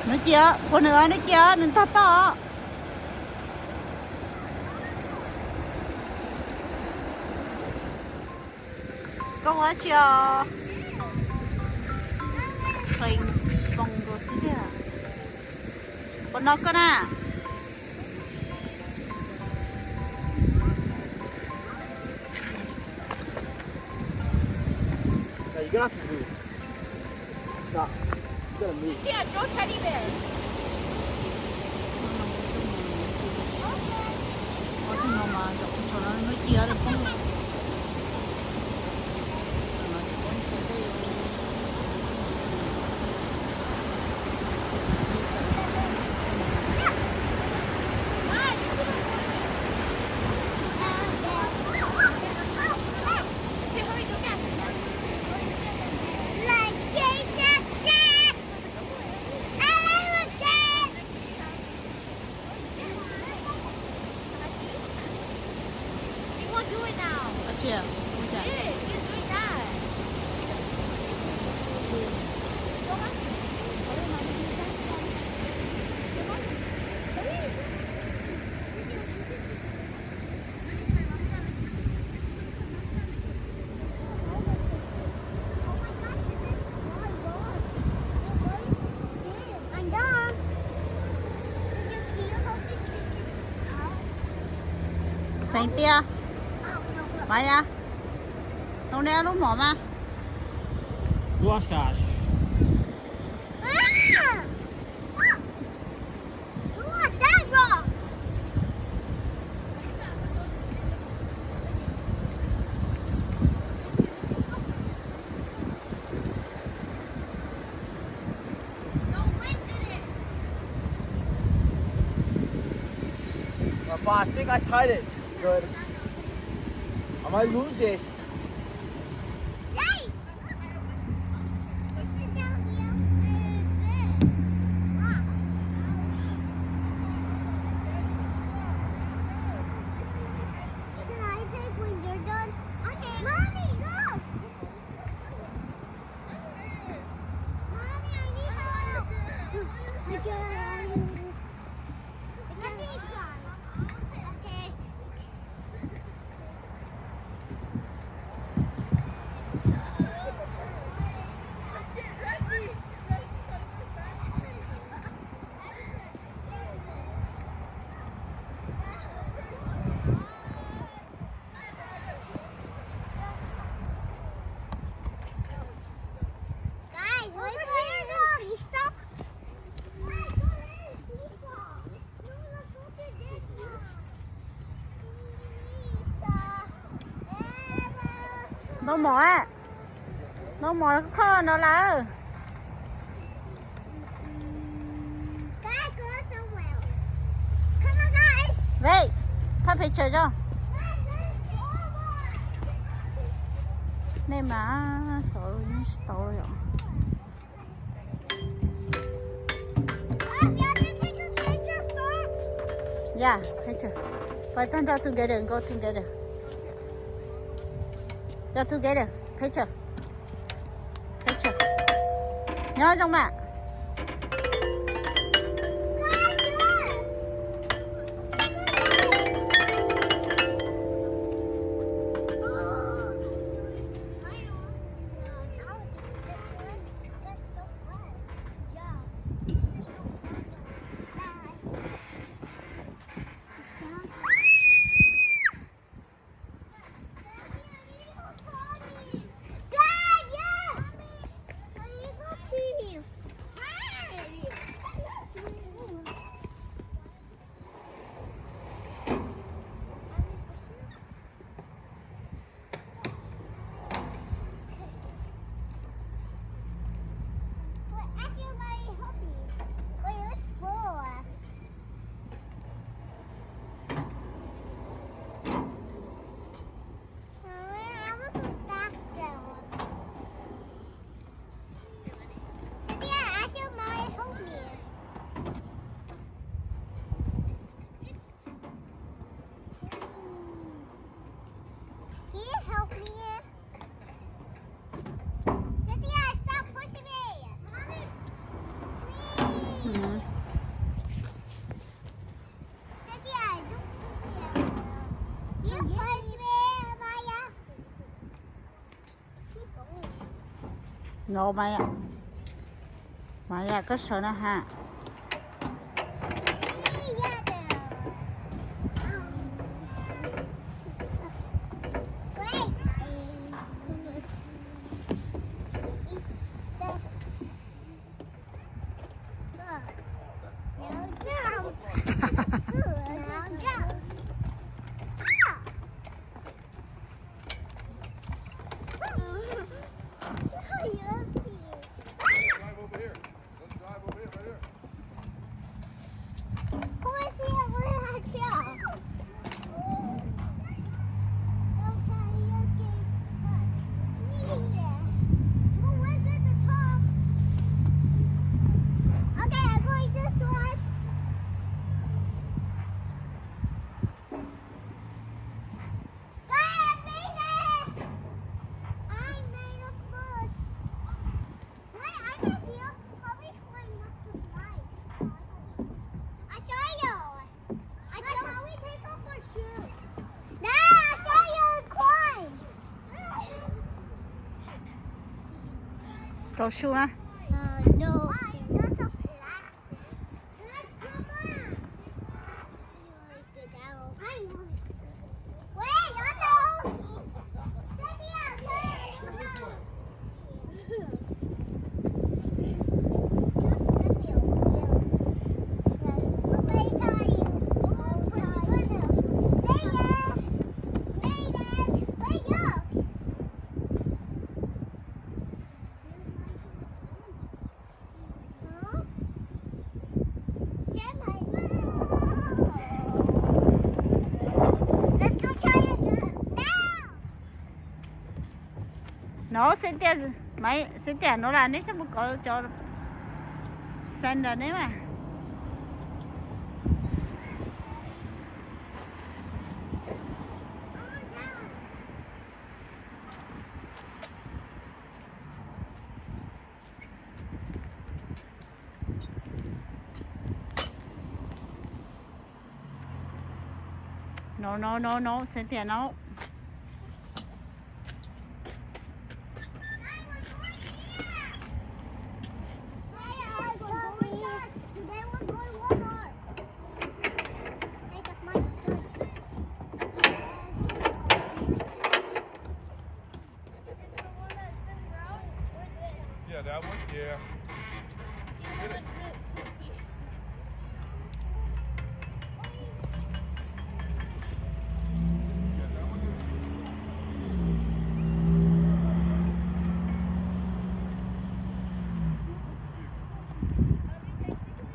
Nws cia, puas nws, nws cia, nws ntog toj. Koj ua dab tsi os? Qee npoo dua xwb tiag. Puas no koj na? Xeem Tiaj, Maiv Yaj, tau neb lub mom mas. Papa, I think I tied it good. I might lose it. Can I take when you're done? Okay. Mommy, look! Mommy, I need help. Again. Let me try. Okay. Guys, we playing the seesaw? Ntau mov, ntau mov koj kho no lawm. Ve, thaj pes tsawg zog? Nej mas, tsis tau yom. Yeah, picture. Pais tag nrho together, go together. Go together, picture. Picture. Nyob zoo mas. No Maya, Maya koj sawv na ha. Rau su na. No, Xeb Tiaj, Maiv, Xeb Tiaj, no las neb coj mus kov cov sandal neb mas. No, no, no, no, Xeb Tiaj, no. Yeah, that one? Yeah.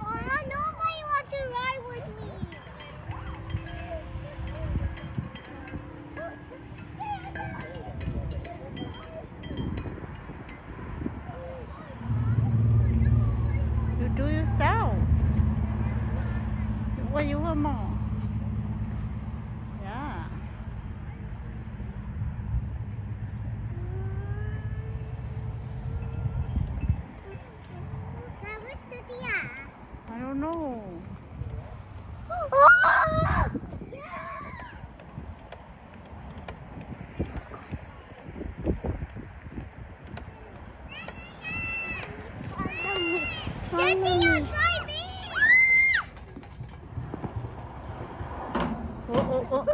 Oh, nobody wants to ride with me. You do yourself. What you want more? Yeah. I don't know. Ủa, ủa, ủa.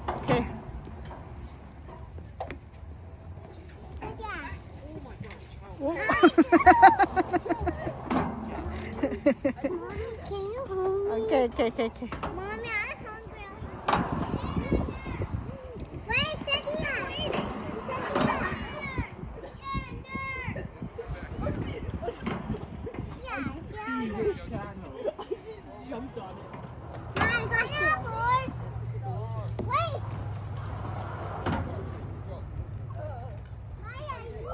Ok. Ủa. Can you hold me? Ok, ok, ok, ok. Mommy, I'm hungry. Wait, sit here. Sit here. Yeah, yeah. Jumped on it. Mom, I got you. Wait. Maya, you.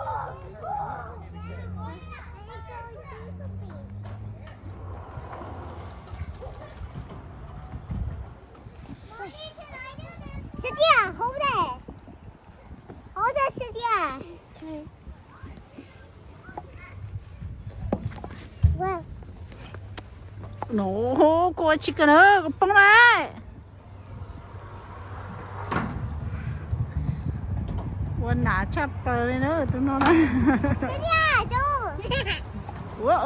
Sit there, hold it. Hold it, sit there. Okay. Wow. No, koj ua tsis kawg na, koj poob na. Ua Nas tshaj plaws li na tus no na. Ua,